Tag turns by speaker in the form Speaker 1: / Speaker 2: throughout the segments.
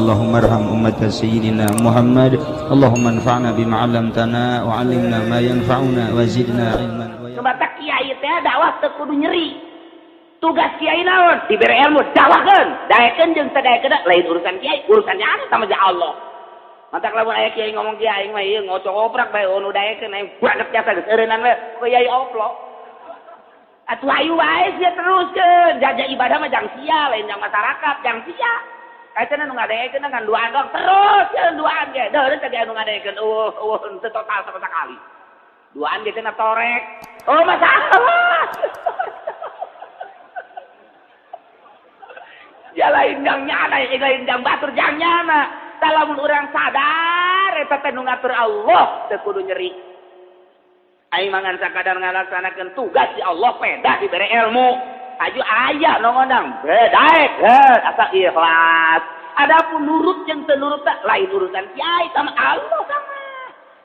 Speaker 1: Allahumma arham ummata sayyidina Muhammad. Allahumma anfa'na bima 'allamtana wa 'allimna ma yanfa'una wa zidna ilman.
Speaker 2: Matak kiai teh dakwah teu kudu nyeri. Tugas kiai naon? Dibere ilmu, dakwahkeun. Daekeun jeung teu daekeun lain urusan kiai, urusannya anu sama jeung Allah. Matak lamun aya kiai ngomong kiai aing mah ieu ngocok-oprak bae nu daekeun aing banget jasa geus eureunnan we kiai oplo. Atuh ayu wae sia teruskeun. Jajah ibadah mah jang sia, lain jang masyarakat, jang sia. Kaitana nu ngadaekeun ngan duaan doang terus ya duaan ge. Deureun teh anu ngadaekeun eueuh eueuh teu total sama sekali. Duaan ge kena torek. Oh masalah. Ya lain jang nyana, ya lain jang batur jang nyana. Lamun urang sadar eta teh nu ngatur Allah teu kudu nyeri. Aing mangan sakadar ngalaksanakeun tugas di Allah pedah dibere ilmu. Aju aya nu ngondang, bedaek, asa ikhlas. Adapun nurut jeung teu nurut teh lain urusan kiai sama Allah sama.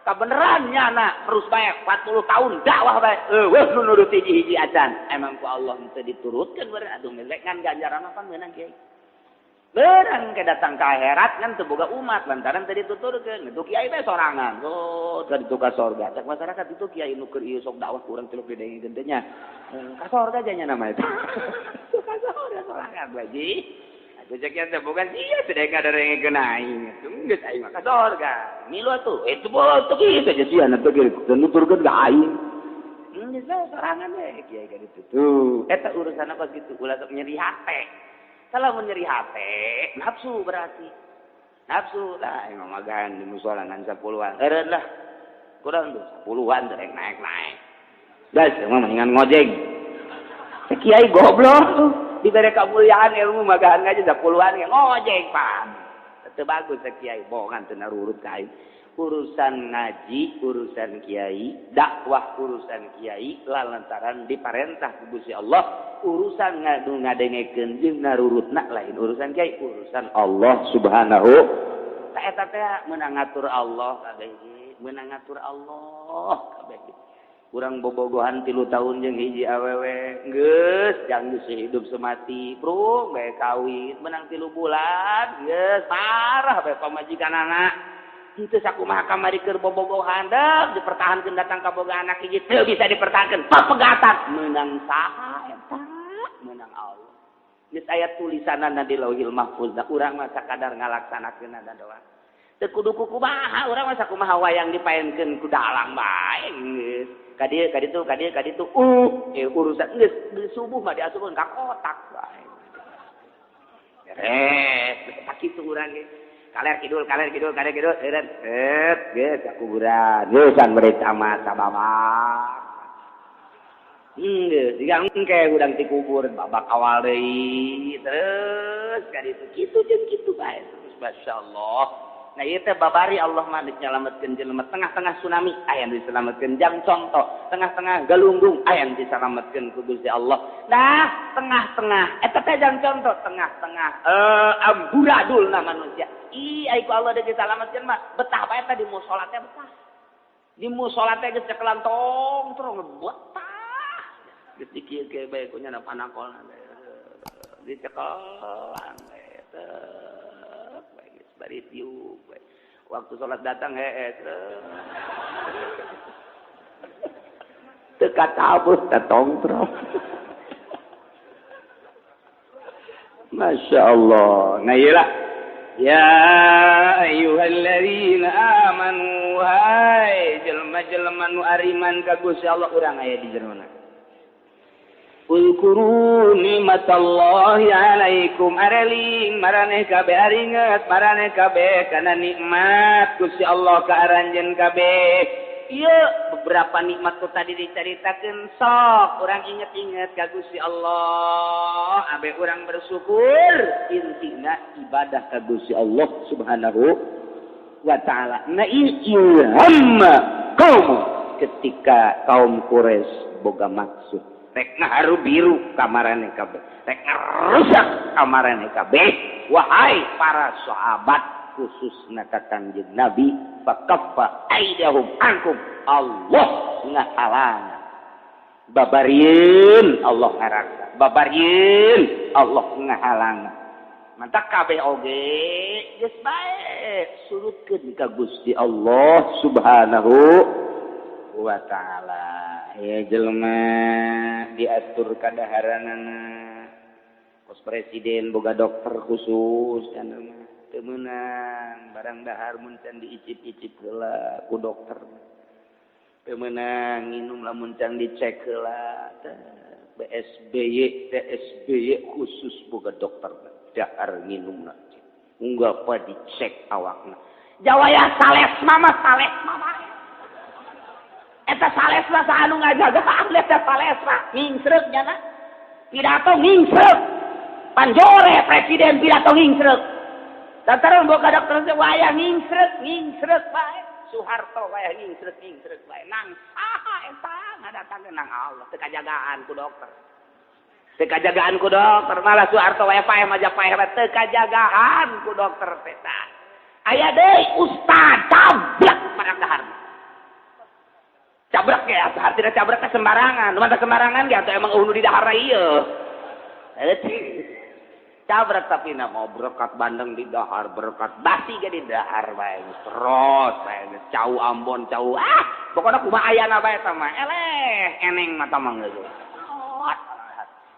Speaker 2: Kabeneran nyana terus bae 40 tahun dakwah bae. Eueuh nu nurut hiji-hiji acan. Emang ku Allah teu diturutkeun beureun atuh ngelek ngan ganjaran apa meunang kiai. Beurang ke datang ke akhirat kan teu boga umat lantaran teu dituturkeun. Itu kiai bae sorangan. Oh, teu ditu ka sorga. Cek masyarakat itu kiai nu keur ieu sok dakwah kurang tilok didengekeun teh nya. Ka sorga nya nama itu. Ka sorga sorangan bae ji. Atuh cek teh bukan sia teu ngadengekeun aing. Geus aing mah ka sorga. Milu atuh. Itu boh teu kieu teh sia na teu kieu nuturkeun ka aing. Geus sorangan we kiai ka ditu. Tuh, eta urusan apa kitu ulah sok nyeri hate. Kalau menyeri hati, nafsu berarti. Nafsu lah, emang magan di musola ngan 10-an. Eureun lah. Kurang tuh 10-an teh naik-naik. Gas emang mendingan ngojek. Kiai goblok tuh. Dibere kemuliaan ilmu magahan ngaji 10-an ge ngojek pan. Teu bagus kiai bohongan teu narurut ka aing. Urusan ngaji, urusan kiai, dakwah urusan kiai lantaran diparentah ku Gusti Allah, urusan ngadu ngadengekeun jeung narurutna lain urusan kiai, urusan Allah Subhanahu ta eta teh meunang ngatur Allah kabeh ge, meunang ngatur Allah kabeh ge. Urang bobogohan 3 tahun jeung hiji awewe, geus jang geus hidup semati, prung bae kawin, menang 3 bulan, geus parah bae pamajikanana. Henteu sakumaha kamari keur bobogohan deuk dipertahankeun datang ka boga anak hiji teu bisa dipertahankeun papegatan meunang saha eta meunang Allah. Geus aya tulisanana di Lauhil Mahfuz da urang mah sakadar ngalaksanakeun doa. Teu kudu kumaha urang mah sakumaha wayang dipaenkeun ku dalang bae geus. Ka dieu ka ditu ka dieu ka ditu urusan geus subuh mah diasupkeun ka kotak bae. Beres sakitu urang ge. Kaler kidul, kaler kidul, kaler kidul, eureun, et, geus ka kuburan. Geus an bari tamat sababak. Geus diga engke hudang ti kubur babak awal deui. Terus ka ditu kitu jeung kitu bae terus masyaallah. Nah ieu teh babari Allah mah nyalametkeun jelema tengah-tengah tsunami aya nu diselametkeun jang contoh, tengah-tengah galunggung aya nu diselametkeun ku Gusti Allah. Nah, tengah-tengah eta teh jang contoh tengah-tengah amburadulna manusia. Ih, ai ku Allah deui disalametkeun mah betah bae teh di musala teh betah. Di musala teh geus cekelan tong terong betah. Geus dikieu-kieu bae ku nya panakolna dicekelan bae teh. Bari tiup waktu sholat datang hees teu katabus teh tongtrong. Masya Allah. Nah iyalah ya ayyuhalladzina amanu hai jelema-jelema nu ariman ka Gusti Allah urang aya di jerona. Uzkuru nikmatallahi alaikum areling maraneh kabeh aringet maraneh kabeh kana nikmat Gusti Allah ka aranjeun kabeh. Ieu beberapa nikmat tu tadi dicaritakeun sok urang inget-inget ka Gusti Allah abe urang bersyukur intina ibadah ka Gusti Allah Subhanahu wa taala. Na ilham kaum ketika kaum Quraisy boga maksud rek ngaharu biru kamarane kabeh, rek ngarusak kamarane kabeh. Wahai para sahabat khususna ka Kangjeng Nabi, fakaffa aidahum ankum, Allah ngahalangan. Babarieun Allah ngaraksa, babarieun Allah ngahalangan. Mantak kabeh oge geus bae surutkeun ka Gusti Allah Subhanahu wa taala. Ya jelema diatur kadaharanana. Kos presiden boga dokter khusus cenah mah teu meunang barang dahar mun can diicip-icip heula ku dokter. Teu meunang nginum lamun can dicek heula. BSBY TSBY khusus boga dokter. Dahar nginumna unggah pa dicek awakna jawaya salesma mah salesma bae eta salesma saha anu ngajaga eta salesma ngingsreuk nyana pidato ngingsreuk panjore presiden pidato ngingsreuk lantaran boga dokter teh waya ngingsreuk ngingsreuk bae Soeharto waya ngingsreuk ngingsreuk bae nang saha eta ngadatangkeun nang Allah teu kajagaan ku dokter. Teu kajagaan ku dokter malah Soeharto wae paeh maja paeh teu kajagaan ku dokter teh tah. Aya deui ustad cablak barang dahar. Cablak ge atuh artina cablak teh sembarangan. Nu mah sembarangan ge atuh emang eueuh nu di dahar ieu. Cablak tapi na mau berkat bandeng di dahar, berkat basi ge di dahar bae terus bae cau Ambon cau ah pokona kumaha ayana bae eta mah eleh eneng mata mah geus.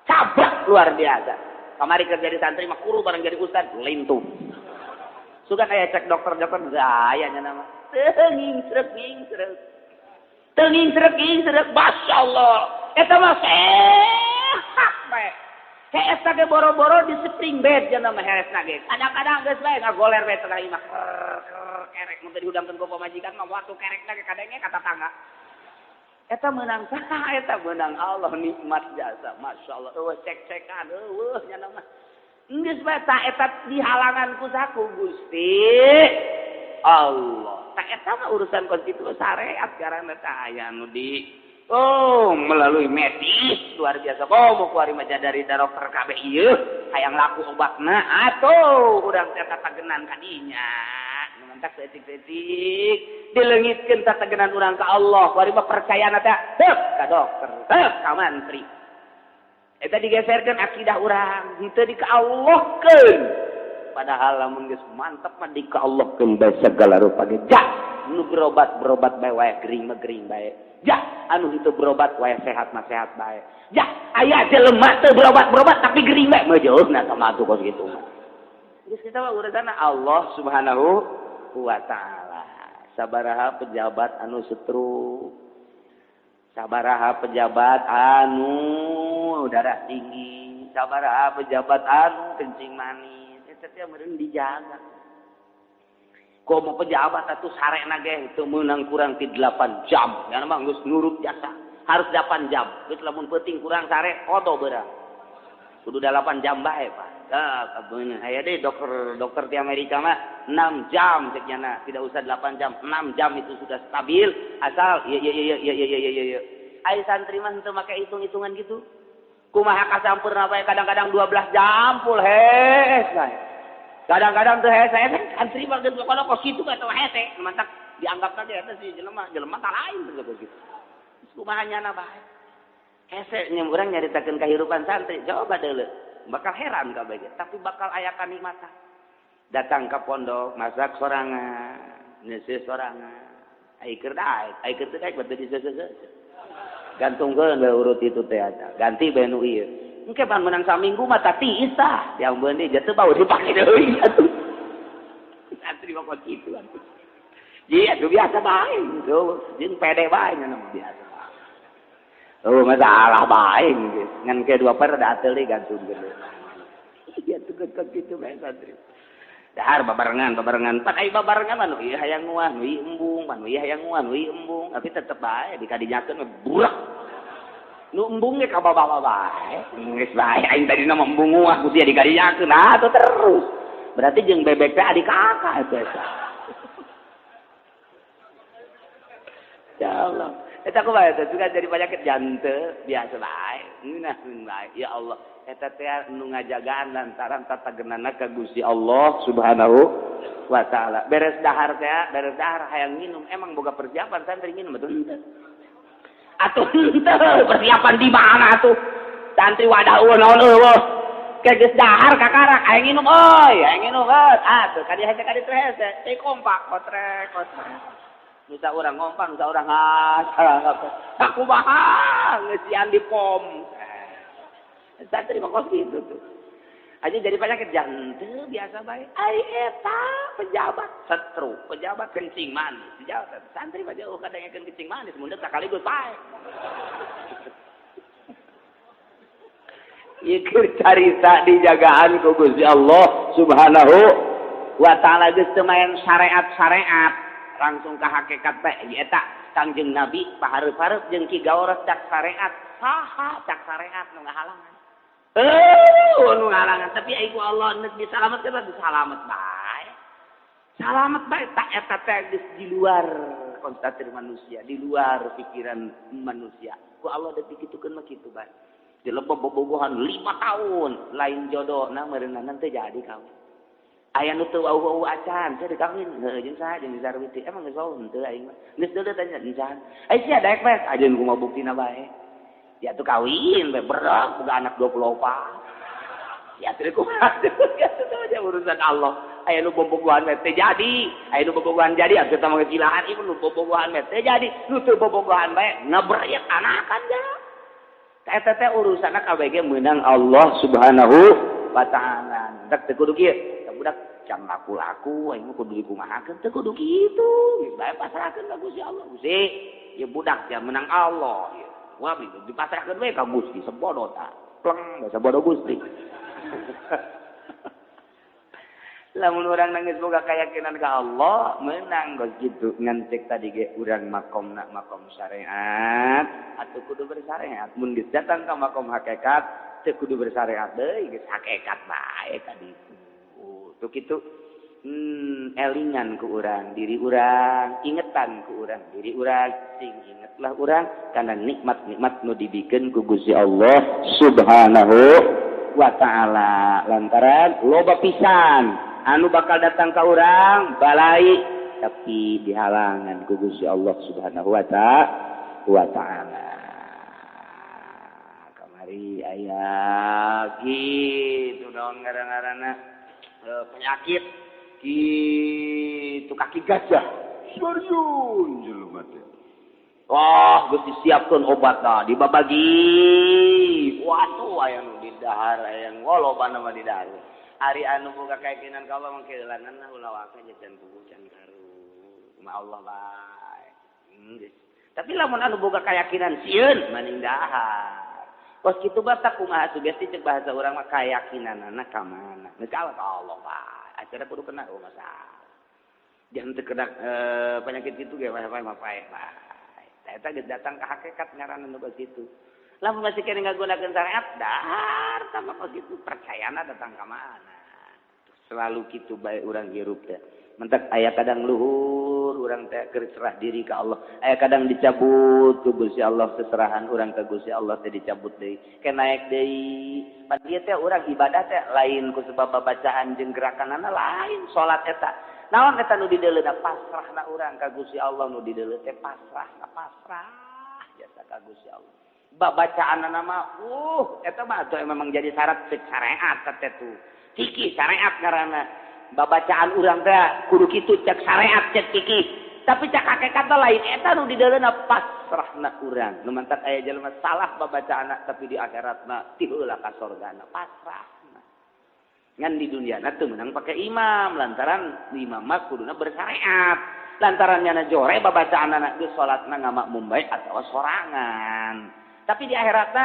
Speaker 2: Cabrak luar biasa. Kamari kerja di santri mah kuru bareng jadi ustad lintung. Sugan aya cek dokter-dokter gaya nya nama. Teu ngingsreuk ngingsreuk. Teu ngingsreuk ngingsreuk masyaallah. Eta mah sehat bae. Hees ge boro-boro di spring bed nya nama heesna ge. Kadang-kadang geus bae ngagoler bae tengah imah. Kerek mun teu dihudangkeun ku pamajikan mah waktu kerekna ge kadenge ka tatangga. Eta menang saha eta menang Allah nikmat jasa masyaallah eueuh cek-cekan eueuh nya mah geus bae ta eta dihalangan ku saku Gusti Allah ta eta mah urusan konstitusi syariat garana ta aya nu di oh melalui medis luar biasa komo ku ari mah dari dokter kabeh ieu hayang laku obatna atuh urang teh tatagenan ka dinya mantak saeutik-saeutik dileungitkeun tatagenan urang ka Allah bari mah percayana teh teu ka dokter teu ka mantri eta digeserkeun akidah urang henteu di ka Allahkeun padahal lamun geus mantep mah di ka Allahkeun bae segala rupa ge jah nu berobat-berobat bae wae gering mah gering bae jah anu henteu berobat wae sehat mah sehat bae jah aya jelema teu berobat-berobat tapi gering bae mah jauhna sama atuh kos kitu mah geus kita mah urusanna Allah Subhanahu wa ta'ala. Sabaraha pejabat anu stroke, sabaraha pejabat anu darah tinggi, sabaraha pejabat anu kencing manis, eta teh meureun dijaga. Komo pejabat atuh sarena ge teu meunang kurang ti 8 jam. Nya mah geus nurut jasa, harus 8 jam. Geus lamun peuting kurang sare kodo beurang. Kudu 8 jam bae, Pak. Aya deh dokter di Amerika mah 6 jam cek nyana, tidak usah 8 jam, 6 jam itu sudah stabil asal ya ya ya ya ya ya ya. Ai santri mah henteu make hitung-hitungan gitu. Kumaha kasampurna bae kadang-kadang 12 jam full hees bae. Kadang-kadang teu hees saya santri mah geus pokona kos kitu eta mah hese, mantak dianggap aja eta si jelema, jelema tak lain geus kitu. Kumaha nyana bae. Hese nya urang nyaritakeun kahirupan santri, coba deuleu. Bakal heran kabeh tapi bakal aya kanikmatan. Datang ke pondok masak sorangan, neuseuh sorangan. Ai keur daek, ai keur teu daek batu diseuseuh. Gantungkeun we urut itu teh eta. Ganti bae nu ieu. Engke pan menang saminggu mah tah tiis tah. Yang beuni jatuh bau dipake deui atuh. Santri mah kos kitu atuh. Ji atuh biasa bae gitu. Jeung pede bae nya mah biasa. Oh masalah bae ngan ke dua per da teu gantungkeun. Iya tuh gitu bae santri. Dahar babarengan babarengan pan ai babarengan mah nu ieu hayang nguah nu ieu embung pan nu ieu hayang nguah nu ieu embung tapi tetep bae dikadinyakeun mah burak. Nu embung ge ka bawa bae. Geus bae aing tadina mah embung nguah ku sia dikadinyakeun atuh terus. Berarti jeung bebek teh adik kakak eta. Ya Allah. Eta kumaha eta juga jadi penyakit jantung biasa bae. Ngeunah bae. Ya Allah, eta teh nu ngajagaan lantaran tatagenana ka Gusti Allah Subhanahu wa taala. Beres dahar teh, beres dahar hayang minum, emang boga persiapan santri minum betul henteu. Atuh henteu, persiapan di mana atuh? Santri wadah eueuh naon eueuh. Ke geus dahar kakarak aing nginum euy, aing nginum euy. Ah tuh kadi hese kadi teh hese, teh kompak kotrek kotrek. Nusa urang ngompak, nusa urang ah, aku kumaha ngeusian di pom. Santri mah kos kitu tuh. Aja jadi penyakit jantung biasa bae. Ai eta pejabat stroke, pejabat kencing manis, pejabat santri mah jauh kadangekeun kencing manis mun deuk sakaligus bae. Ieu keur carita dijagaan ku Gusti Allah Subhanahu wa taala geus teu main syariat-syariat, langsung ka hakikat bae. Ieu eta Kangjeng Nabi pahareup-hareup jeung Ki Gauras cak syariat, saha cak syariat nu ngahalangan. Nu ngalangan tapi ai ku Allah neuk disalametkeun disalamet bae. Salamet bae tak eta teh geus di luar konstatir manusia, di luar pikiran manusia. Ku Allah deuk dikitukeun mah kitu bae. Dilebeb bobogohan 5 tahun lain jodoh na meureunna teu jadi kawin. Aya nu teu wauh-wauh acan teu dikawin heuh jeung saha jeung Sarwiti emang geus wauh henteu aing mah. Geus deuleu tanya encan. Ai sia daek bae ajeun kumaha buktina bae. Ya tuh kawin, berak, boga anak 24. Ya tuh kumaha, ya tuh aja urusan Allah. Aya nu bobogohan mah teu jadi, aya nu bobogohan jadi atuh tah mah kecilahan, ieu nu bobogohan mah teu jadi, nu teu bobogohan bae ngabrek anakan ja. Eta teh urusanna kabeh ge meunang Allah Subhanahu wa taala. Dak teu kudu kieu, budak jam laku-laku aing mah kudu dikumahakeun teu kudu kitu. Geus bae pasrahkeun ka Gusti Allah. Gusti, ieu budak jam meunang Allah ieu. Wah, dipasrahkeun we ka Gusti sebodo ta. Pleng, bahasa bodoh Gusti. Lamun urang nangis boga keyakinan ka Allah, menang geus kitu. Ngan cek tadi ge urang makomna makom syariat, atuh kudu bersyariat. Mun geus datang ka makom hakikat, teu kudu bersyariat deui, geus hakikat bae ka ditu. Tuh kitu. Elingan ku urang, diri urang, ingetan ku urang, diri urang, sing ingetlah urang karena nikmat-nikmat nu dibikeun ku Gusti Allah Subhanahu wa taala. Lantaran loba pisan anu bakal datang ka urang balai tapi dihalangan ku Gusti Allah Subhanahu wa taala. Kamari aya kitu naon ngaran-ngaranna penyakit gitu kaki gajah serius jelema teh. Wah, geus disiapkeun obatna dibabagi. Waduh aya nu di dahar aya nu lobana mah di dahar. Ari anu boga keyakinan ka Allah mah keulananna ulah waka can puguh can karu. Kumaha Allah bae. Geus. Tapi lamun anu boga keyakinan sieun maning dahar. Kos kitu batak kumaha sugesti cek bahasa urang mah keyakinanana ka mana? Geus ka Allah bae. Acara kudu kena oh masalah. Jangan terkena penyakit gitu ge wae mah paeh bae. Eta geus datang ka hakikat ngaranna nu kitu. Lamun masih kene ngagunakeun syariat dahar tambah kos kitu percayana datang ka mana. Selalu kitu bae urang hirup teh. Mentak aya kadang luhur urang teh keur serah diri ka Allah. Aya kadang dicabut ku Gusti Allah seserahan urang ka Gusti Allah teh dicabut deui. Ke naek deui. Pan ieu teh urang ibadah teh lain ku sebab babacaan jeung gerakanana lain salat eta. Naon eta nu dideuleuna pasrahna urang ka Gusti Allah nu dideuleu teh pasrahna pasrah jasa ka Gusti Allah. Babacaanana mah eta mah atuh memang jadi syarat cek syariat teh tuh. Fikih syariat ngaranna. Babacaan urang teh kudu kitu cek syariat cek fikih. Tapi cek hakikat lain eta nu dideuleuna pasrahna urang. Nu mantak aya jelema salah babacaanna tapi di akhiratna ti heula ka sorgana pasrahna. Ngan di dunia na teu meunang pake imam lantaran imam mah kuduna bersyariat. Lantaran nyana jore babacaanna geus salatna ngamakmum bae atawa sorangan. Tapi di akhiratna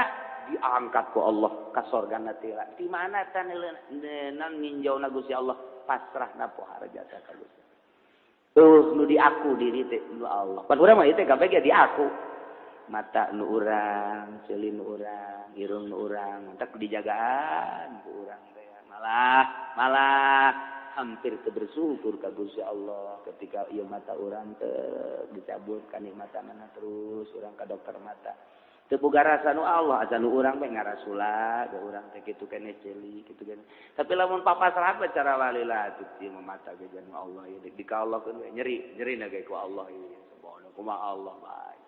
Speaker 2: diangkat ku Allah ka sorgana teh. Di mana tah nan ninjauna Gusti Allah pasrahna pohara jasa ka Gusti. Nu diaku diri teh nu Allah. Pan urang mah ieu teh kabeh ge diaku. Mata nu urang, ceuli nu urang, irung nu urang, mantak dijagaan ku urang teh. Malah hampir teu bersyukur ka Gusti Allah ketika ieu mata urang teh dicabut kanikmatanana terus urang ka dokter mata. Teu boga rasa nu Allah asa nu urang bae ngarasula ge urang teh kitu keneh ceuli kitu keneh. Tapi lamun papasrah bae cara walila atuh ieu mah mata ge nu Allah ieu di ka Allah keun we nyeri nyerina ge ku Allah ieu subhanahu kumaha Allah bae.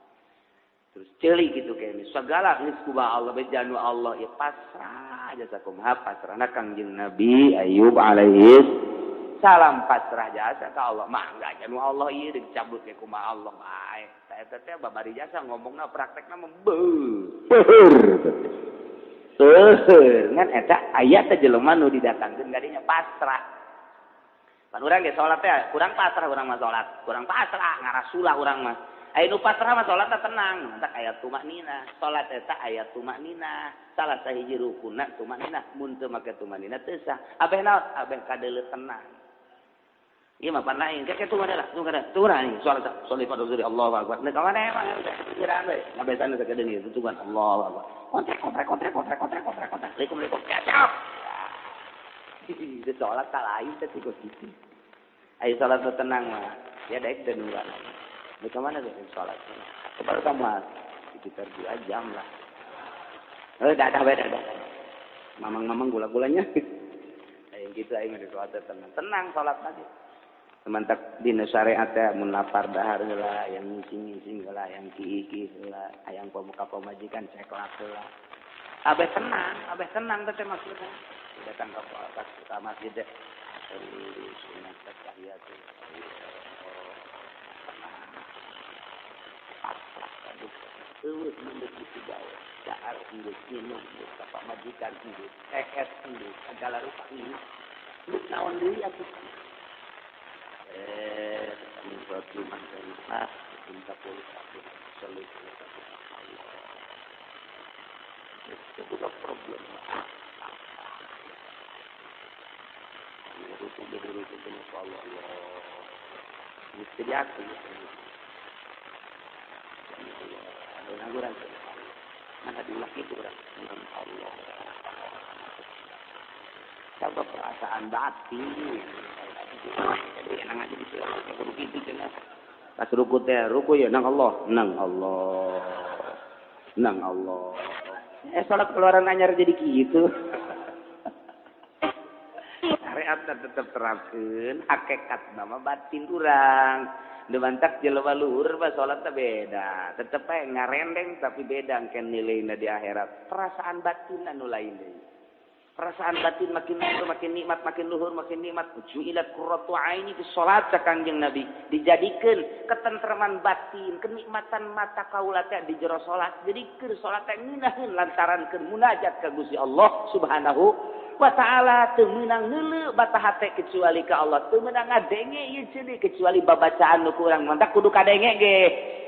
Speaker 2: Terus ceuli kitu kene segala geus kuba Allah bejanu Allah ya pasrah jasa kumaha pasrahna Kangjeng Nabi Ayub alaihi salam pasrah jasa ka Allah mangga janu Allah ieu dicabut ke kumaha Allah bae. Ta eta teh babari jasa ngomongna praktekna mah beuh. Seueur ngan eta aya teh jelema nu didatangkeun gadinya pasrah. Pan urang ge salat teh kurang pasrah urang mah salat, kurang pasrah ngarasulah urang mah. Aya nu pasrah mah salat teh tenang, mantak aya tumakninah. Salat eta aya tumakninah. Salah sahiji rukunna tumakninah, mun teu make tumakninah teu sah. Abeh naon? Abeh kadeuleu tenang. Ieu mah pan lain, keke tuh ada lah, tuh ada, tuh ada nih, salat salat pada zuhur Allahu akbar. Nah, ka mana emang pikiran we, ngabesan sakedeung ieu tutupan Allahu akbar. Kontrek kontrek kontrek kontrek kontrek kontrek kontrek. Assalamualaikum kacau. Di salat tak lain teh kok kitu. Ayo salat tenang mah. Ya daek teu nungguan. Di mana tuh salat? Kebal kamar sekitar 2 jam lah. Dah beda dah. Mamang-mamang gula-gulanya. Ayo gitu aing di salat tenang. Tenang salat tadi. Sementak dina syariat teh mun lapar dahar heula, yang ngising-ngising heula, yang kiih-kiih heula, hayang pemuka pamajikan ceklak heula. Abeh tenang teh maksudna. Datang ke masjid teh. Sunat tahiyat. Eueuh mendek kitu gawe. Dahar geus minum geus ka pamajikan geus, ees geus, segala rupa geus. Geus naon deui atuh. Itu problem. Coba perasaan batin. Jadi enak aja di kudu kitu cenah. Pas ruku teh ruku ya nang Allah, nang Allah. Nang Allah. Salat keluaran anyar jadi kitu. Syariat tetep terapkeun, hakikat nama batin urang. Demantak jelema luhur mah salat teh beda. Tetep bae ngarendeng tapi beda engke nilaina di akhirat. Perasaan batin anu lain deui. Perasaan batin makin luhur makin nikmat, makin luhur makin nikmat. Ju'ilat qurratu aini fi shalat Kangjeng Nabi. Dijadikeun ketentreman batin, kenikmatan mata kaula teh di jero salat. Jadi keur salat teh ngeunaheun lantaran keur munajat ka Gusti Allah Subhanahu wa ta'ala. Teu meunang neuleu bata hate kecuali ka Allah. Teu meunang ngadenge ieu ceuli kecuali babacaan nu ku urang. Mantak kudu kadenge ge.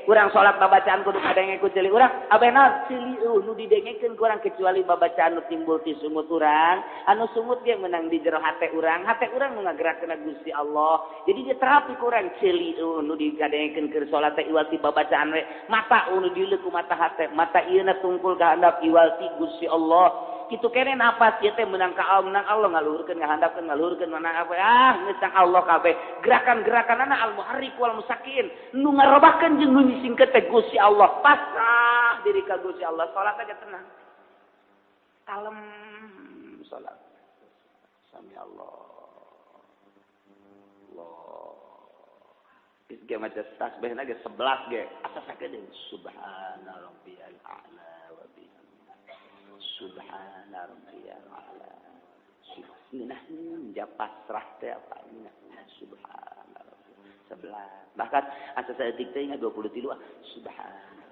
Speaker 2: Urang salat babacaan kudu kadenge ku ceuli urang. Abeh naon ceuli nu didengekeun ku urang kecuali babacaan nu timbul ti sungut urang. Anu sungut ge meunang di jero hate urang. Hate urang nu ngagerakeun Gusti Allah. Jadi dia terapi ku urang ceuli nu dikadengekeun keur salat teh iwal ti babacaan we. Mata nu diuleuh ku mata hate. Mata ieu na tungkul ka handap iwal ti Gusti Allah. Kitu kene napas ieu teh meunang ka Allah, meunang Allah ngaluhurkeun ngahandapkeun ngaluhurkeun meunang apa geus Allah kabeh. Gerakan-gerakanana al muharrik wal musakin nu ngarobahkeun jeung nu nyisingkeun teh Gusti Allah. Pasrah diri ka Gusti Allah, salat aja tenang. Kalem salat. Sami Allah. Allah. Geus ge maca tasbihna ge 11 ge. Asa sakedeung subhana rabbiyal a'la wa bihamdihi. Subhana rabbiyal a'la. Ngeunah ja pasrah teh apa ngeunah subhana rabbiyal 11. Bahkan asa saeutik teh ingat 23 subhana.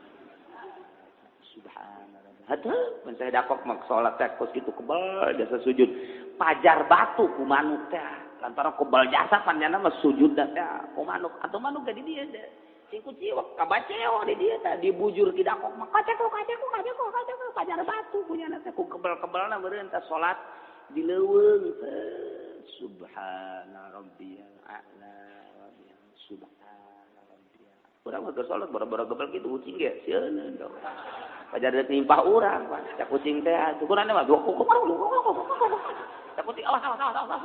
Speaker 2: Subhana rabbiyal. Hatuh mun saya dakok mah salat teh kos kitu kebal jasa sujud. Pajar batu ku manuk teh. Lantaran kebal jasa panjana mah sujud teh ku manuk atuh manuk ge di dieu teh. Cingku ciwak kabaceo di dieu teh dibujur ki dakok mah kaceko kaceko kaceko kaceko pajar batu punyana teh ku kebal-kebalna meureun teh salat di leuweung teh subhana rabbiyal a'la wa bihamdihi subhana rabbiyal. Urang mah keur salat bara-bara gebel kitu kucing ge sieun dong. Pajar deuk nimpah urang pak cak kucing teh syukuranna mah dua kuku cak kucing awas awas awas awas.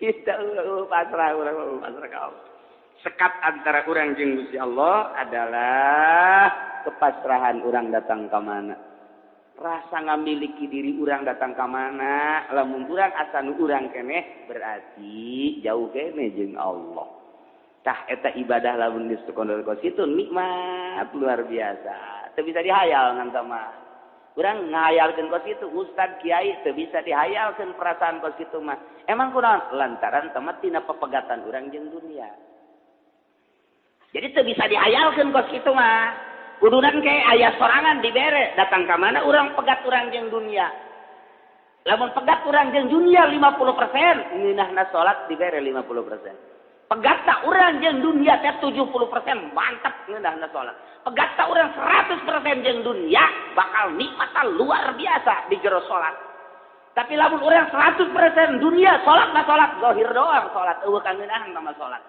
Speaker 2: Kita pasrah urang pasrah ka Allah. Sekat antara urang jeung Gusti Allah adalah kepasrahan urang datang ka mana. Rasa ngamiliki diri urang datang ka mana, lamun urang asa nu urang keneh berarti jauh keneh jeung Allah. Tah eta ibadah lamun geus kondol kos kitu nikmat luar biasa. Teu bisa dihayal ngan mah. Urang ngahayalkeun kos kitu ustad kiai teu bisa dihayalkeun perasaan kos kitu mah. Emang kunaon? Lantaran temet tina pepegatan urang jeung dunia. Jadi teu bisa dihayalkeun kos kitu mah. Kudunan ke aya sorangan dibere datang ka mana urang pegat urang jeung dunia. Lamun pegat urang jeung dunia 50%, ngeunahna salat dibere 50%. Pegat tak urang jeung dunia teh 70% mantap ngeunahna salat. Pegat tak urang 100% jeung dunia bakal nikmatan luar biasa di jero salat. Tapi lamun urang 100% dunia salat na salat zahir doang salat eueuh kangeunahan sama salat.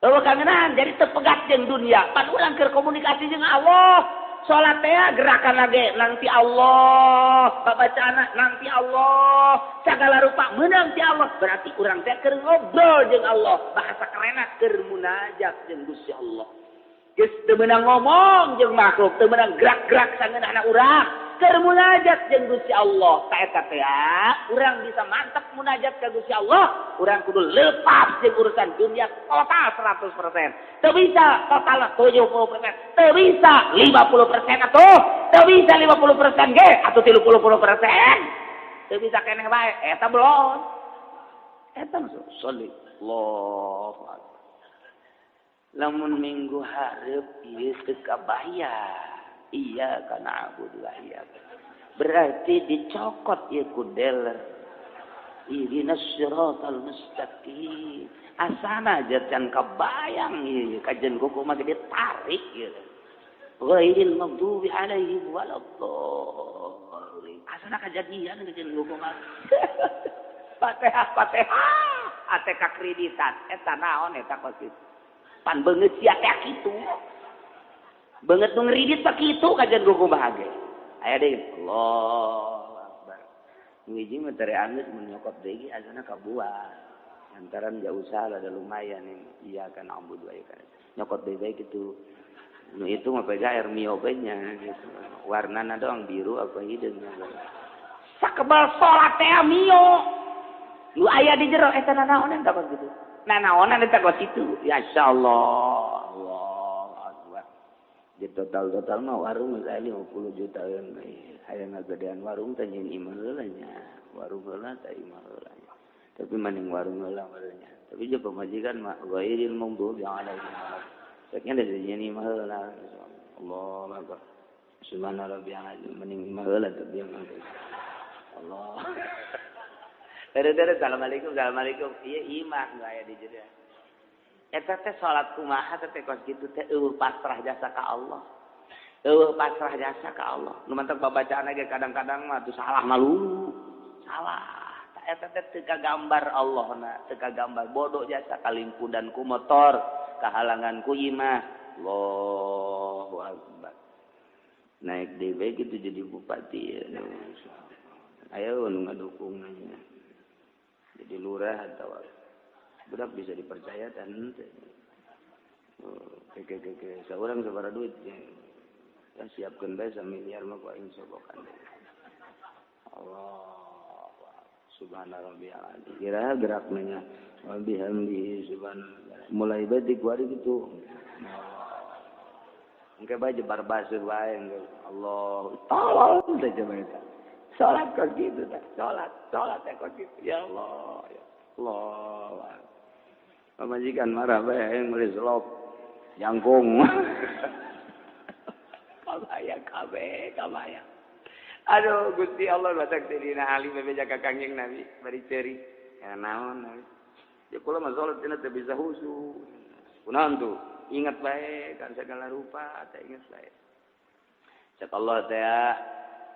Speaker 2: Eueuh kangeunahan jadi teu pegat jeung dunia. Pan urang keur komunikasi jeung Allah. Salat teh gerakan lagi nanti Allah, babacaana nanti Allah, segala rupa meunang ti Allah. Berarti urang teh keur ngobrol jeung Allah, bahasa kerenna keur munajat jeung Gusti Allah. Geus teu meunang ngomong jeung makhluk, teu meunang gerak-gerak sangeunahna urang, keur munajat jeung Gusti Allah. Ta eta teh urang bisa mantep munajat ka Gusti Allah, urang kudu lepas jeung urusan dunia total 100%. Teu bisa total 70%, teu bisa 50% atuh, teu bisa 50% ge atuh 30%. Teu bisa keneh bae, eta belum. Eta maksud sholli Allahu akbar. Lamun minggu hareup ieu teu kabayar. Iya kana abudu wa iyyaka. Berarti dicokot ieu ku dealer. Ihdinas siratal mustaqim. Asana aja can kabayang ieu kajen kuku mah ditarik ieu. Ghairil maghdubi alaihim waladdallin. Asana kajadian kajen kuku mah. Fatihah Fatihah ate kakreditan eta naon eta kos kitu. Pan beungeut sia teh kitu. Beungeut nu ngridit teh kitu kajen kuku mah ge. Aya deui Allahu akbar. Nu hiji mah tere anggeus mun nyokot deui asana kabuat. Lantaran jauh salah ada lumayan ini. Iya kan ambu dua ikan. Nyokot deui bae kitu. Nu itu mah pega air mio bae nya gitu. Warnana doang biru apa hideung. Sakebal salat teh mio. Nu aya di jero eta nanaonan tah kos kitu. Nanaonan eta kos kitu. Ya insyaallah. Allahu akbar. Di total-total mah warung geus aya 50 jutaan. Hayang ngagedean warung teh nyeun imah heula nya. Warung heula teh imah heula nya. Tapi maning warung heula nya. Tapi je pamajikan mah ghairil maghdubi alaihim. Saknya da nyeun imah heula. Allahu akbar. Subhana rabbiyal azim maning imah heula teh bieu mah. Allah. Dere-dere assalamualaikum assalamualaikum. Ieu imah nu aya di jero. Eta teh salat kumaha teh kos kitu teh eueuh pasrah jasa ka Allah. Eueuh pasrah jasa ka Allah. Nu mantak babacaan ge kadang-kadang mah tuh salah malu. Salah. Ta eta teh teu kagambar Allahna, teu kagambar bodoh jasa kalimpudan ku motor, kahalangan ku imah. Allahu akbar. Naik deui bae kitu jadi bupati ya. Ayo nu ngadukung nya. Jadi lurah atau budak bisa dipercaya dan ke seorang sabaraha duit ya siapkeun bae samiliar mah ku aing sobokan. Allah subhana rabbiyal azim. Kira gerak nanya wa bihamdihi subhana mulai bae di kuari kitu. Engke bae jebar baseuh bae Allah tolong teh coba eta. Salat kok gitu teh, salat, salat teh kok gitu. Ya Allah, ya Allah. Pamajikan marah bae hayang meuli selop jangkung. Kabaya kabeh, kabaya. Aduh Gusti Allah batak Sayyidina Ali bebeja ka Kangjeng Nabi bari ceri. Ya naon Nabi. Ya kula mah salat cenah teu bisa khusyuk. Kunaon tuh? Ingat bae kan segala rupa teh ingat bae. Cek Allah teh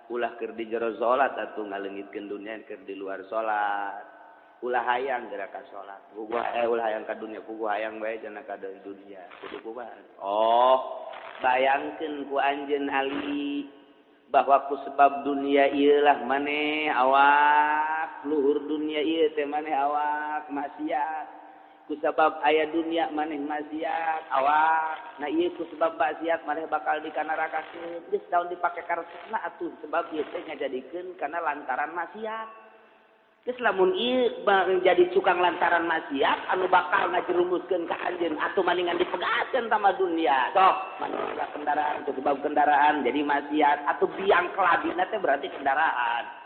Speaker 2: ulah keur di jero salat atuh ngaleungitkeun dunia keur di luar salat. Ulah hayang geura ka salat. Puguh ulah hayang ka dunia, puguh hayang bae cenah ka dunia. Kudu kumaha? Oh, bayangkeun ku anjeun Ali bahwa ku sebab dunia ieu lah maneh awak, luhur dunia ieu teh maneh awak maksiat. Ku sebab aya dunia maneh maksiat awak. Nah ieu ku sebab maksiat maneh bakal dikanarakakeun. Geus daun dipake karesepna atuh sebab ieu teh ngajadikeun kana lantaran maksiat. Geus lamun ieu jadi cukang lantaran maksiat anu bakal ngajerumuskeun ka anjeun atuh maningan dipegatkeun sama dunia. Sok maneh kendaraan sebab kendaraan jadi maksiat atuh biang kelabina teh berarti kendaraan.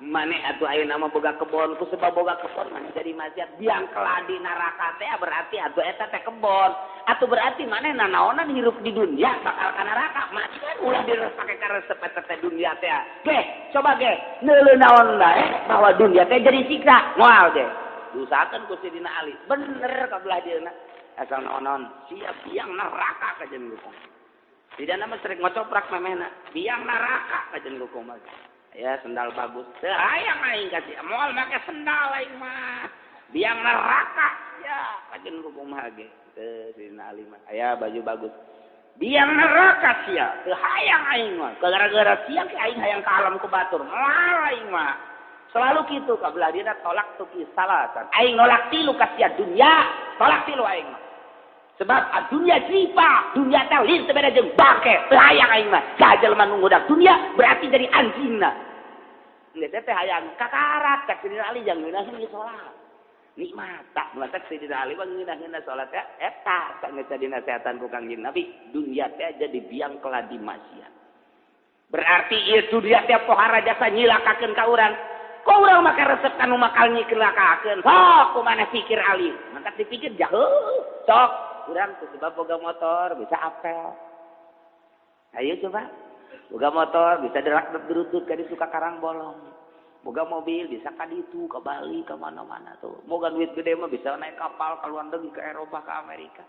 Speaker 2: Maneh atuh ayeuna mah boga kebon ku sebab boga kebon maneh jadi maksiat biang keladi neraka teh berarti atuh eta teh kebon. Atuh berarti maneh nanaonan hirup di dunia bakal ka neraka. Maksiat ulah direspake karesep eta teh dunia teh. Geh, coba geh neuleuh naon bae bahwa dunia teh jadi siksa. Moal ge. Diusahakeun ku Sidina Ali. Bener ka belah dieuna. Asal naon-naon siap biang neraka kajen hukum. Sidina mah sering ngocoprak memehna. Biang neraka kajen hukum mah. Ya sendal bagus. Teu hayang aing kasih. Moal make sendal aing mah. Biang neraka. Ya kajen hukum mah ge. Teu Sidina Ali mah. Aya baju bagus. Biang neraka sia. Teu hayang aing mah. Gara-gara sia ke aing hayang ka alam ku batur. Moal aing mah. Selalu kitu ka belah dieuna tolak tuki salasan. Aing nolak tilu ka sia dunya, tolak tilu aing mah. Sebab dunia jipa, dunia teh lain teu beda jeung bangke. Teu hayang aing mah. Sajelema nu ngudak dunia berarti jadi anjingna. Geus teh hayang kakarak cak Sidina Ali jang ngeunaheun ieu salat. Nikmat tak matak Sidina Ali mah ngeunah-ngeunah salat teh eta tak geus dinasehatan ku Kangjeng Nabi, dunia teh jadi biang keladi maksiat. Berarti ieu dunia teh pohara jasa nyilakakeun ka urang. Kok urang make resep kanu makal nyilakakeun? Sok kumaha pikir Ali. Mantak dipikir jauh. Sok urang ku sebab boga motor bisa apel. Ayo coba. Boga motor bisa derak derutut ka ditu ka Karangbolong. Boga mobil bisa ka ditu ka Bali ka mana-mana tuh. Boga duit gede mah bisa naik kapal ka luar negeri ke Eropa ke Amerika.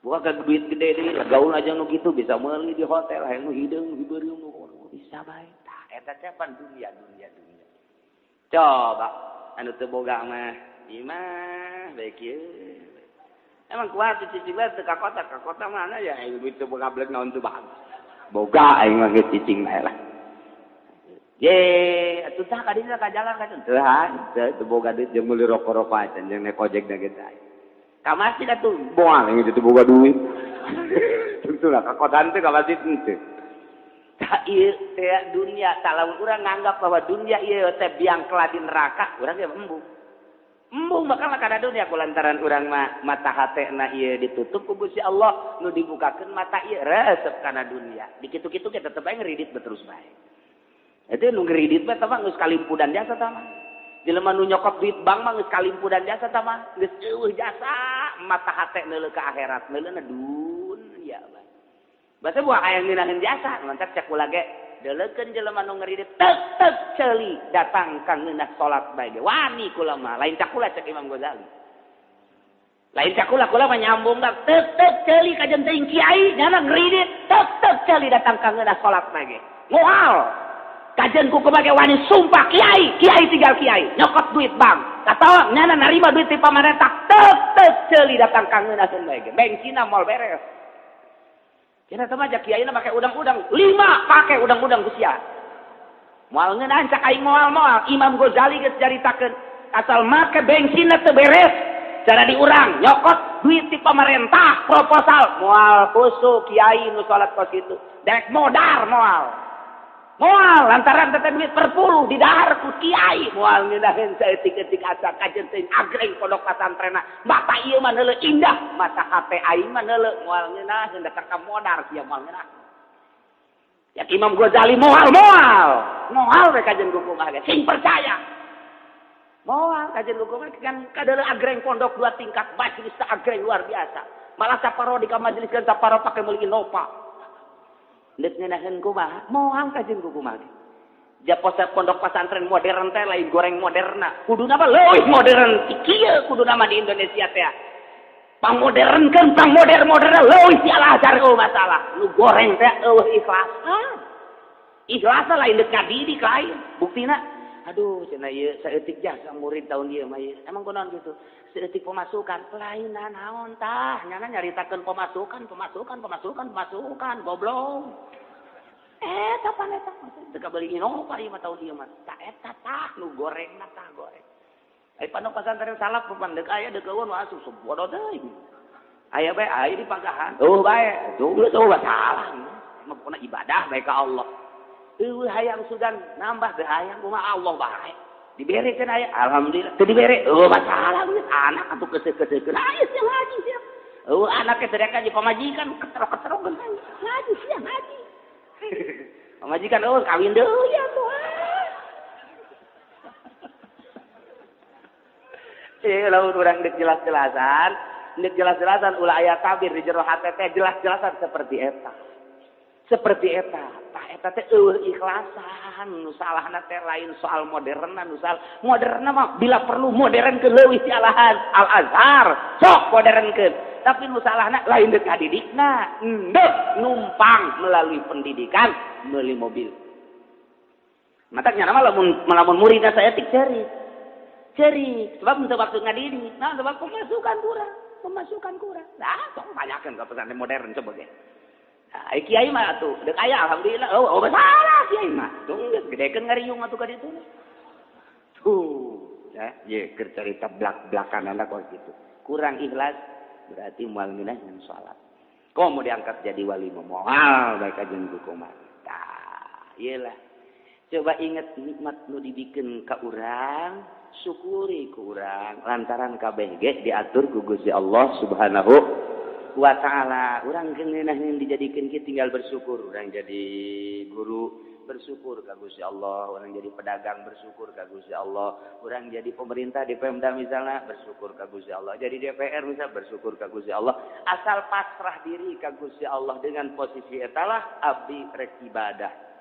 Speaker 2: Boga duit gede deui gaul aja nu kitu bisa meuli di hotel hayang nu hideung hibeureum nu bisa bae. Tah eta teh pan dunia dunia dunia. Coba anu teu boga mah ieu mah bae kieu. Emang kuat cicing bae teu ka kota mana ya aing duit teu boga blek naon teu bagus. Boga aing mah geus cicing bae lah. Ye, atuh tah ka dieu ka jalan ka teu teu boga duit jeung meuli rokok-rokok acan jeung naik ojek da ge teh. Ka masjid atuh moal aing teu boga duit. Tungtu lah ka kota teh ka masjid henteu. Tah ieu teh dunia tah lamun urang nganggap bahwa dunia ieu teh biang keladi neraka, urang ge embung. Embung bakal kana dunia kulantaran urang mah mata hatena ieu ditutup ku Gusti Allah, nu dibukakeun mata ieu resep kana dunia. Dikitu-kitu ge tetep bae ngeridit terus bae. Eta nu ngeridit mah tah mah geus kalimpudan jasa tah mah. Jelema nu nyokot duit bank mah geus kalimpudan jasa tah mah, geus eueuh jasa mata hate neuleuh ka akhirat, neuleuna dunia bae. Basa buah aya ngeunaheun jasa, mantak cek kula ge deleukeun jelema nu ngeridit tek tek ceuli datang ka ngeunah salat bae ge. Wani kula mah, lain cak kula cek Imam Ghazali. Lain cak kula, kula mah nyambung ka tek tek ceuli ka jeung teuing kiai nyana ngeridit tek tek ceuli datang ka ngeunah salat bae ge. Moal kajen ku kumake wani sumpah kiai, kiai tinggal kiai, nyokot duit bank. Atawa nyana narima duit ti pamarentah tek tek ceuli datang ka ngeunaheun bae ge. Bengsina moal beres. Kena teh mah kiai na make udang-udang, 5 pake udang-udang ku sia. Moal ngeunahan cak aing moal-moal, Imam Ghazali geus caritakeun, asal make bengsina teu beres, cara diurang nyokot duit ti pamarentah proposal, moal khusu kiai nu salat kos kitu. Dek modar moal. Moal lantaran teh duit perpuluh didahar ku kiai, moal ngeunaheun saeutik-eutik asa kajen teuing agreng pondok pasantrena. Mata ieu mah neuleuh indah, mata hate aing mah neuleuh moal ngeunaheun datang ka modar sia moal ngeunah. Ya Imam Ghazali moal moal. Moal we kajen ku kumaha ge sing percaya. Moal kajen ku kumaha kan kadeuleuh agreng pondok 2 tingkat majelis teh agreng luar biasa. Malah saparo di ka majelis kan saparo pake meuli Innova. Deuk ngeunaheun kumaha? Moal kajen ku kumaha ge. Japosa pondok pesantren modern teh lain goreng moderna. Kuduna mah leuwih modern ti kieu kuduna mah di Indonesia teh. Pangmodernkeun, pangmoder-moderna leuwih ti Al Azhar eueuh masalah. Nu goreng teh eueuh ikhlas. Ikhlasna lain deuk ngadidik lain. Buktina aduh cenah ieu saeutik jasa murid tahun ieu mah ieu. Emang kunaon kitu? Saeutik pemasukan. Lain naon tah, nyana nyaritakeun pemasukan, pemasukan, pemasukan, pemasukan, goblok. Kapan eta? Teu kabeuli Innova ieu mah tahun ieu mah. Tah eta tah nu gorengna tah goreng. Ai pondok pesantren salaf pan deuk aya deuk eueun asup bodoh teuing. Aya bae aya di pagahan. Eueuh bae, tuh geus eueuh salah. Mah pokona ibadah bae ka Allah. Eueuh hayang sugan nambah teu hayang kumaha Allah bae. Dibere kan aya, alhamdulillah. Teu dibere, eueuh masalah geus anak atuh keuseuh-keuseuhkeun. Aya sia ngaji sia. Eueuh anak teh teriak di pamajikan keterok-keterok ngaji sia ngaji. Pamajikan eueuh kawin deui atuh. Lamun urang deuk jelas-jelasan, ulah aya tabir di jero hate teh jelas-jelasan seperti eta. Seperti eta. Tah eta teh eueuh ikhlasan, nu salahna teh lain soal moderna, nu salah moderna mah bila perlu modern ke leuwih ti alahan Al Azhar, sok modernkeun. Tapi nu salahna lain deuk ngadidikna, deuk numpang melalui pendidikan meuli mobil. Mataknya nama lamun muridna saeutik ceurik. Ceri, sebab untuk waktu ngadidik, nah sebab pemasukan kurang. Nah, sok banyakan ke pesantren modern coba ge. Nah, kiai mah atuh, deuk aya alhamdulillah. Oh, masalah kiai mah. Tuh geus gedekeun ngariung atuh ka ditu. Tuh, ya, ye keur carita blak-blakan anak kos kitu. Kurang ikhlas berarti moal ngeunah ngan salat. Komo diangkat jadi wali mah moal bae kajen ku kumaha. Tah, ieu lah. Coba ingat nikmat nu dibikeun ka urang, syukuri ku urang lantaran kabeh ge diatur ku Gusti Allah Subhanahu wa taala. Urang geuneuh dijadikeun kieu tinggal bersyukur. Urang jadi guru bersyukur ka Gusti Allah, urang jadi pedagang bersyukur ka Gusti Allah, urang jadi pemerintah di Pemda misalnya bersyukur ka Gusti Allah, jadi DPR misalnya bersyukur ka Gusti Allah. Asal pasrah diri ka Gusti Allah dengan posisi etalah abdi rek ibadah.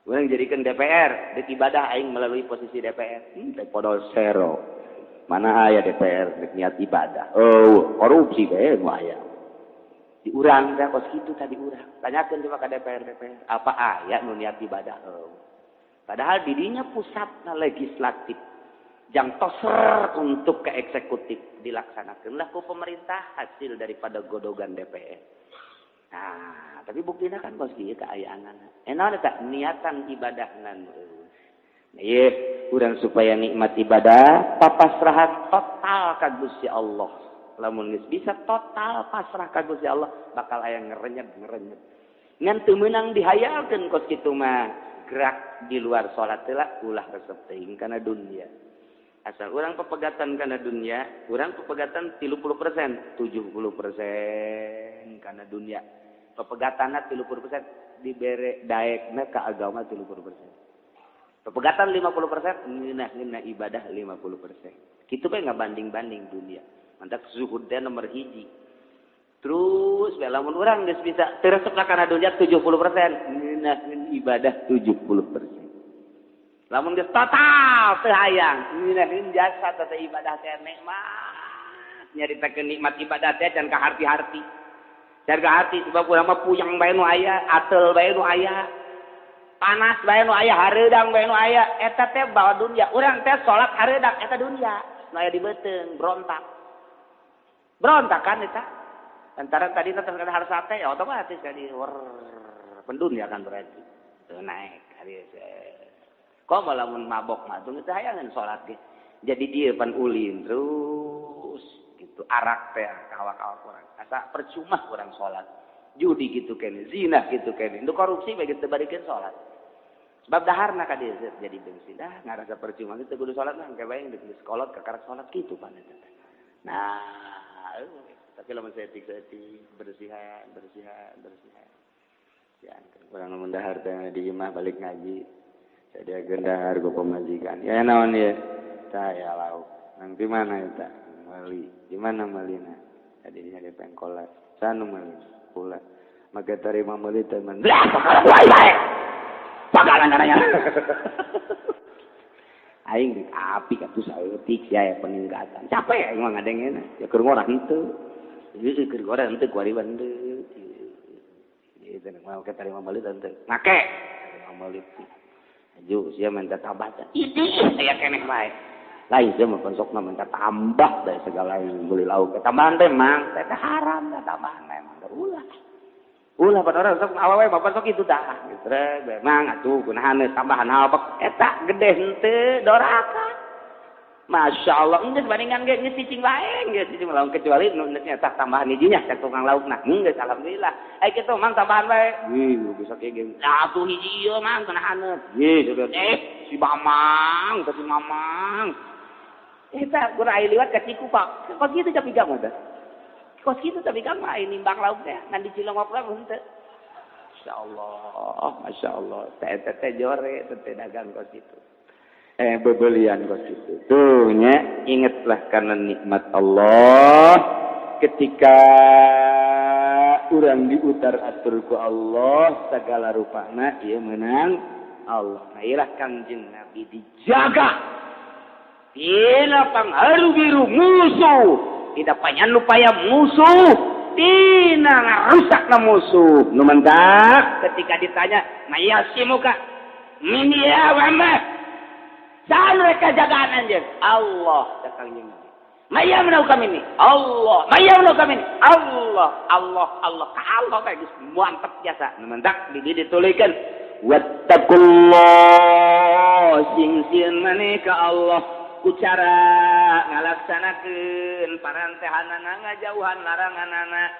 Speaker 2: Urang jadikan DPR, dek ibadah aing melalui posisi DPR. Teh podol sero. Mana aya DPR dek niat ibadah. Oh, korupsi bae nu aya. Di urang teh kos kitu tadi urang. Tanyakeun coba ka DPR, apa aya nu niat ibadah? Oh. Padahal didinya pusatna legislatif. Jang toser untuk ke eksekutif dilaksanakeunlah ku pemerintah hasil daripada godogan DPR. Nah, tapi buktinya kan kos kieu kaayaanana. Enaon eta niatan ibadahna nu eueuh. Nah, ieu urang supaya nikmat ibadah papasrahan total ka Gusti Allah. Lamun geus bisa total pasrah ka Gusti Allah, bakal aya ngerenyet-ngerenyet. Ngan teu meunang dihayalkeun kos kitu mah. Gerak di luar salat heula ulah resep teuing kana dunia. Asal urang pepegatan kana dunia, urang pepegatan 30%, 70% kana dunia. Pepegatanna 30% dibere daekna ka agama 30%. Pepegatan 50% ngeunah-ngeunah ibadah 50%. Kitu bae ngabanding-banding dunia. Mantak zuhud teh nomor 1. Terus bae lamun urang geus bisa teu resep kana dunia 70%, ngeunah ibadah 70%. Lamun geus total teu hayang, ngeunaheun jasa teh ibadah teh nikmat. Nyaritakeun nikmat ibadah teh can ka harti-harti. Jaga hati sebab urang mah puyeng bae nu aya, atel bae nu aya, panas bae nu aya, hareudang bae nu aya, eta teh bawa dunia. Urang teh salat hareudang eta dunia, nu aya di beuteung berontak. Berontak kan eta. Lantaran tadi teh terkena harsa teh ya otomatis jadi pendunia kan berarti. Teu naek hari komo lamun mabok mah teu hayangan salat ge. Jadi dia pan ulin terus gitu arak teh kawak-kawak urang. Asa percuma urang salat. Judi gitu kene, zina gitu kene. Itu korupsi bae geus teu barikeun salat. Sebab daharna ka dieu jadi bensin. Dah ngarasa percuma teu kudu salat mah engke bae geus kolot kakarak salat kitu pan eta. Nah, tapi lamun saeutik-saeutik bersihan. Ya, urang lamun dahar teh di imah balik ngaji. Jadi dahar ku pamajikan. Ya naon ieu? Tah ya lauk. Nang di mana eta? Meli. Di mana melina? Tadinya di pengkolan. Sanu meli. Pula. Maka terima meli teman. Lah, bakalan bae. Bakalan ananya. Aing api atuh saeutik sia aya peningkatan. Capek aing mah ngadengena. Ya keur ngorah henteu. Ieu keur ngorah henteu kuari henteu. Ieu teh mah terima meli henteu. Make. Terima meli. Aju sia minta tambah. Idih aya keneh bae. Lain sia mah sokna minta tambah dari segala yang beli lauk. Tambahan teh mang, teh haram teh tambahan emang ulah. Ulah pada orang sok awewe bapak sok itu dah. Gitu mang atuh kunahan tambahan apa eta gede henteu doraka. Masya Allah, geus bandingan ge geus cicing wae, geus cicing lamun kecuali nu nya tah tambahan hijinya cek tukang laukna. Geus alhamdulillah. Ai kitu mang tambahan wae. Ih, bisa kieu ge. Atuh hiji ieu mang kana haneut. Ih, si Mamang, si Mamang. Eta kurang aya liwat ka Cikupa. Kos kitu tapi gak mah. Kos kitu tapi gak mah nimbang lauk teh ngan di Cilongok lah henteu. Masya Allah, Masya Allah. Teh teh jore teh dagang kos kitu. Bebelian kos kitu. Tuh nya, ingatlah karena nikmat Allah ketika urang diutar atur ku Allah segala rupana ieu menang Allah. Nah, ilah Kangjeng Nabi dijaga tina pangharu biru musuh, tidak panyan lupaya musuh, tina ngarusak na musuh. Nu mentak ketika ditanya, "Mayasimuka min ya Muhammad?" Saha mereka jagaan anjeun? Allah, kata Kangjeng Nabi. Mayamnau kami ini Allah, mayamnau kami ini Allah, Allah, Allah. Ka Allah kayak geus mantep jasa. Nu mentak di dieu ditulikeun, "Wattaqullah, sing sieun maneh ka Allah ku cara ngalaksanakeun parantehanana, ngajauhan laranganana."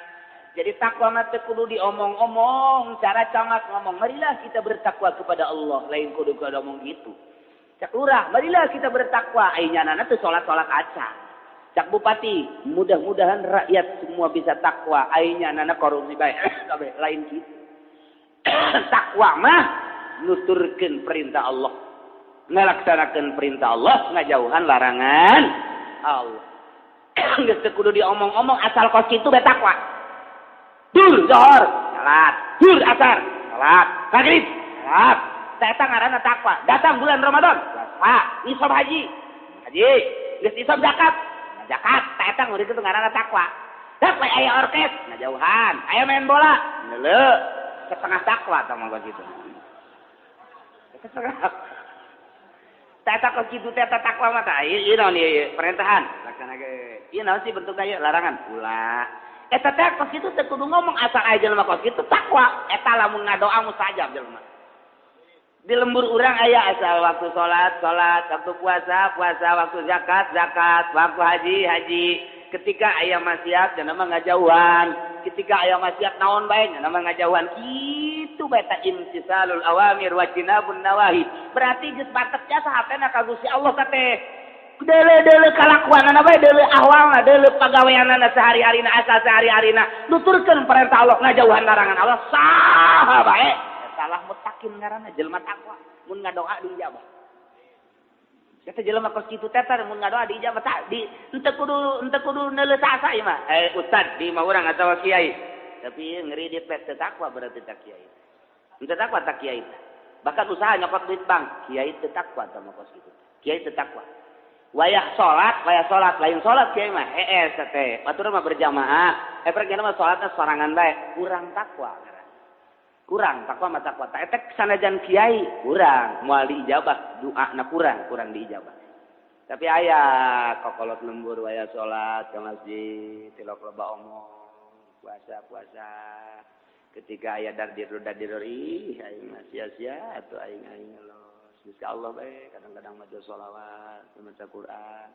Speaker 2: Jadi takwa mah teu kudu diomong-omong, cara camat ngomong, "Marilah kita bertakwa kepada Allah." Lain kudu kudu omong gitu. Cak lurah, "Marilah kita bertakwa." Ai nyanana teu salat-salat acan. Cak bupati, "Mudah-mudahan rakyat semua bisa takwa." Ai nyanana korupsi bae. Kabeh lain gitu. Takwa mah nuturkeun perintah Allah, ngalaksanakeun perintah Allah, ngajauhan larangan Allah. Geus teu kudu diomong-omong, asal kos kitu bae takwa. Dur zuhur, salat, dur asar, salat, maghrib, salat. Eta ngaranna takwa. Datang bulan Ramadan, puasa, nisab haji, haji, geus nisab zakat, zakat. Eta ngurik itu ngaranna takwa. Dak aya orkes, ngajauhan, aya main bola, ngeuleuh, setengah takwa tah mah gitu. Setengah. Eta kos kitu teh takwa mah tah. Ieu naon ieu perintahan, laksanakeun. Ieu naon sih bentukna ieu larangan? Ulah. Eta teh kos kitu teh kudu ngomong, asal aya jelema kos kitu takwa. Eta lamun ngadoa mustajab jelema. Di lembur urang aya asal waktu salat, salat, waktu puasa, puasa, waktu zakat, zakat, waktu haji, haji. Ketika aya maksiat nya mah ngajauhan. Ketika aya maksiat naon bae nya mah ngajauhan. Kitu bae ta imtisalul awamir wa jinabun nawahi. Berarti geus mantep jasa hatena ka Gusti Allah teh. Deuleu-deuleu kalakuanana bae, deuleu ahwalna, deuleu pagaweanana sehari-harina, asal sehari-harina nuturkeun perintah Allah, ngajauhan larangan Allah, saha bae. Salah mutakin ngaranna jelema takwa mun ngadoa diijabah. Kata jelema kos kitu teh mun ngadoa diijabah tak di henteu kudu neuleuh sasa ieu mah. Ustad di mah urang atawa kiai. Tapi ngeridit teh teu takwa berarti tak kiai. Henteu takwa tak kiai. Bahkan usaha nyokot duit bank, kiai teu takwa tah mah kos kitu. Kiai teu takwa. Wayah salat lain salat kiai mah hees teh. Batur mah berjamaah. Eh pergi mah salatna sorangan bae, kurang takwa. Kurang takwa mah takwa. Tak etek sanajan kiai kurang moal diijabah, doana kurang, kurang diijabah. Tapi aya kokolot lembur wayah salat ke masjid, tilok loba omong, puasa puasa. Ketika aya dardir dardir, ih aing mah sia-sia atuh aing aing los. Geus ka Allah bae, kadang-kadang maca sholawat, maca Quran.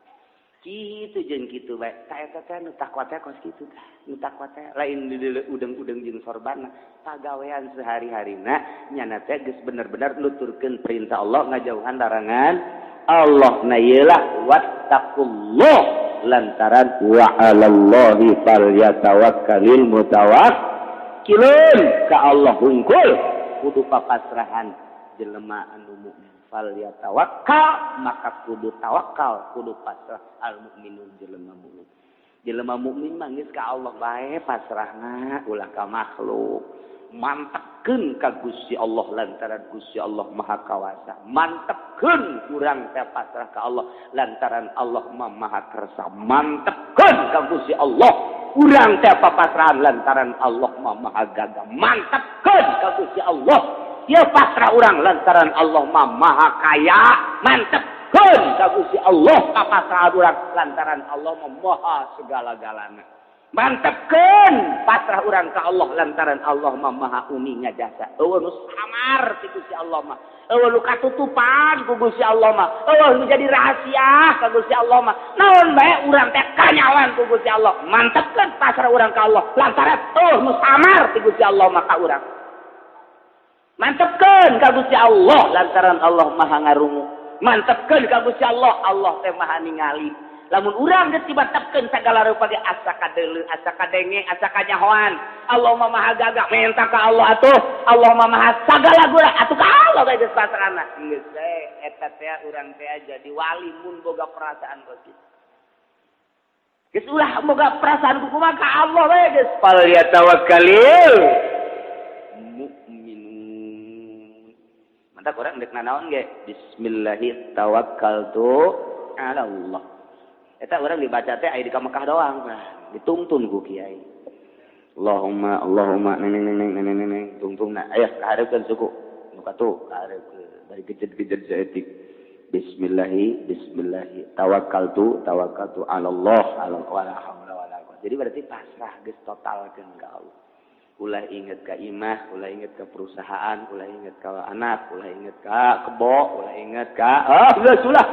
Speaker 2: Kitu jeung kitu bae. Ta eta teh nu takwa teh kos kitu tah. Nu takwa teh lain di udeng-udeng jeung sorbanna, pagawean sehari-harina nyana teh geus bener-bener nuturkeun perintah Allah, ngajauhan larangan Allah. Nah, ieulah wattaqullah lantaran wa 'alallahi falyatawakkalul mutawakkilun, ka Allah hungkul kudu papasrahan jelema anu mukmin. Falyatawakkal, maka kudu tawakal, kudu pasrah, al mukminun jelema mukmin. Jelema mukmin mah geus ka Allah bae pasrahna, ulah ka makhluk. Mantepkeun ka Gusti Allah lantaran Gusti Allah Maha Kawasa. Mantepkeun urang teh pasrah ka Allah lantaran Allah Maha Kersa. Mantepkeun ka Gusti Allah urang teh papasrahan lantaran Allah Maha Gagah. Mantepkeun ka Gusti Allah dia pasrah urang lantaran Allah Maha Kaya. Mantepkeun ka Gusti Allah papasrahan urang lantaran Allah Maha segala-galana. Mantepkeun pasrah urang ka Allah lantaran Allah mah maha uninga jasa. Eueuh nu samar ti Gusti Allah mah. Eueuh nu katutupan ku Gusti Allah mah. Eueuh nu jadi rahasia ka Gusti Allah mah. Naon bae urang teh kanyawan ku Gusti Allah. Mantepkeun pasrah urang ka Allah lantaran eueuh nu samar ti Gusti Allah mah ka urang. Mantepkeun ka Gusti Allah lantaran Allah maha ngarungu. Mantepkeun ka Gusti Allah, Allah teh maha ningali. Lamun urang geus dibatepkeun sagala rupa ge asa kadeuleu, asa kadenge, asa kanyahoan. Allah mah maha gagah, menta ka Allah atuh. Allah mah maha sagala gura atuh ka Allah bae geus pasrahna. Geus we eta teh urang teh jadi wali mun boga perasaan kos kitu. Geus ulah boga perasaan kumaha ka Allah we geus fal yatawakkalil mu'minun. Mantak urang deuk nanaon ge? Bismillahi tawakkaltu ala Allah. Eta orang dibaca teh aya di ka Mekah doang, bah. Dituntun ku kiai. Allahumma Allahumma neng neng neng neng neng neng tungtungna. Aya kahareupeun suku. Nu katuh kahareupeun bari gejed-gejed saeutik. Bismillahi bismillahi tawakkaltu tawakkaltu ala Allah ala wala haula wala quwwata. Jadi berarti pasrah geus totalkeun ka Allah. Ulah inget ka imah, ulah inget ka perusahaan, ulah inget ka anak, ulah inget ka kebo, ulah inget ka geus ulah.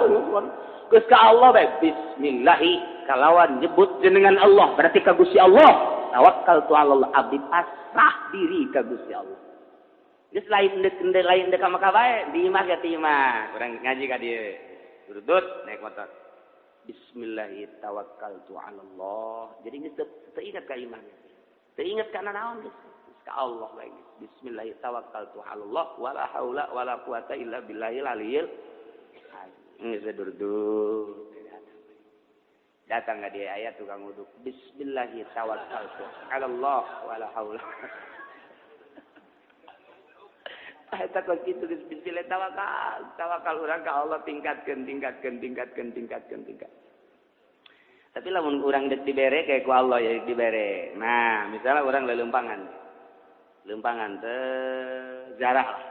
Speaker 2: Geus ka Allah bae bismillahi kalawan nyebut jenengan Allah berarti ka Gusti Allah. Tawakkaltu ala Allah, abdi pasrah diri ka Gusti Allah. Geus lain deuk lain deuk ka Mekah bae, di imah ge ti imah. Urang ngaji ka dieu. Durudut naik motor. Bismillahi tawakkaltu ala Allah. Jadi geus teu ingat ka imah. Teu ingat ka nanaon geus. Ka Allah bae geus. Bismillahi tawakkaltu ala Allah wala haula wala quwata illa billahil aliyil. Geus durdut. Datang ka dia ayat tukang uduk. Bismillahi tawakkaltu ala Allah wala haula. Eta kos kitu geus bismillah tawakal. Tawakal urang ka Allah tingkatkeun tingkatkeun tingkatkeun tingkatkeun tingkat. Tapi lamun urang deuk dibere kayak ku Allah ya dibere. Nah, misalnya urang lelempangan. Lempangan teh jarah lah.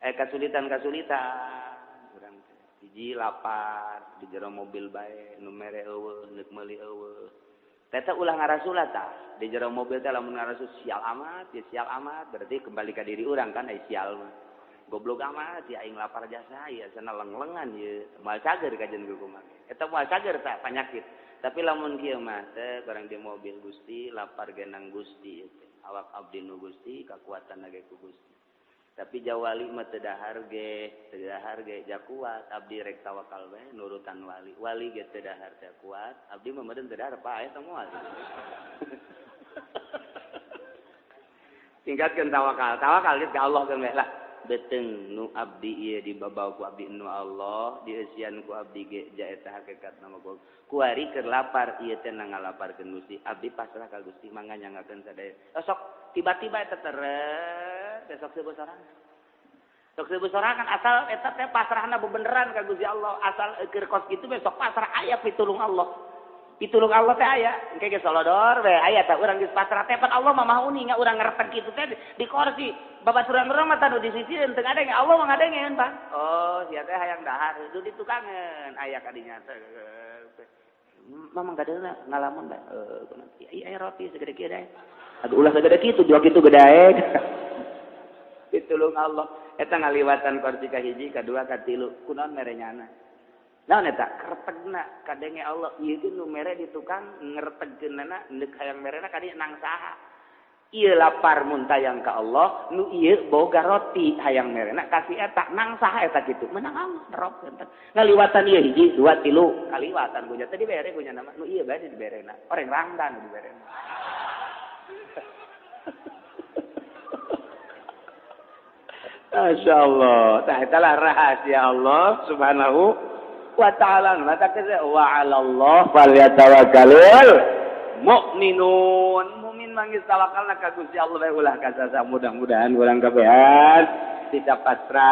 Speaker 2: Kasulitan-kasulitan urang teh. Hiji lapar di jero mobil bae nu mere eueuh, neuk meuli eueuh. Teh ulah ngarasula tah. Di jero mobil teh lamun ngarasul sial amat, ya sial amat, berarti kembali ka diri urang kan ai sial mah. Goblok amat ya aing lapar jasa ya sana leng-lengan ye moal cager kajen kumaha. Eta moal cager tah panyakit. Tapi lamun kieu mah teh barang di mobil Gusti lapar genang Gusti ieu teh. Awak abdi nu Gusti kakuatan ge ku Gusti. Tapi jawali mah teu dahar ge, teu dahar ge ja kuat abdi rek tawakal bae nurutan wali. Wali ge teu dahar teh kuat, abdi mah meureun teu dahar paeh teh moal. Tingkatkeun tawakal. Tawakal geus ka Allah geus lah. Beteng nu abdi ieu dibabaw ku abdi nu Allah, dieusian ku abdi ge ja eta hakikat nama ku. Kuari keur lapar ieu teh ngalaparkeun Gusti. Abdi pasrah ka Gusti mangga nyangakeun sadaya. Sok tiba-tiba eta teret besok seueuh sorangan. Sok seueuh sorangan asal eta teh pasrahna bebeneran ka Gusti Allah. Asal keur kos kitu besok pasrah aya pitulung Allah. Pitulung Allah teh aya, engke ge solodor we aya tah urang geus pasrah teh pan Allah mah maha uninga urang ngerteg kitu teh di kursi. Babaturan urang mah tanu di sisi teu ngadenge, Allah mah ngadengeun, Bang. Oh, sia teh hayang dahar, itu ditukangeun aya ka dinya teh. Mamang gadeuna ngalamun bae. Heuh, ieu aya roti segede kieu dae. Aduh ulah segede kitu, dua kitu gedae. Pitulung Allah eta ngaliwatan kursi ka hiji, ka dua, ka tilu, kunaon mere nyana. Naon eta kertegna kadenge Allah ieu ge nu mere di tukang ngertegkeunana neuk hayang merena ka dieu nang saha. Ieu lapar mun tayang ka Allah, nu ieu boga roti hayang merena kasih eta nang saha eta kitu. Menang Allah nerokkeun teh. Ngaliwatan ieu hiji, dua, tilu, kaliwatan ku nya teh dibere ku nya nama nu ieu bae diberena. Orang rangdan diberena. Masya Allah. Tah eta lah rahasia Allah Subhanahu wa ta'ala. Mata kese wa 'ala Allah falyatawakkalul mu'minun. Mukmin manggis tawakalna ka Gusti Allah bae ulah kasasa. Mudah-mudahan urang kabehan bisa pasrah.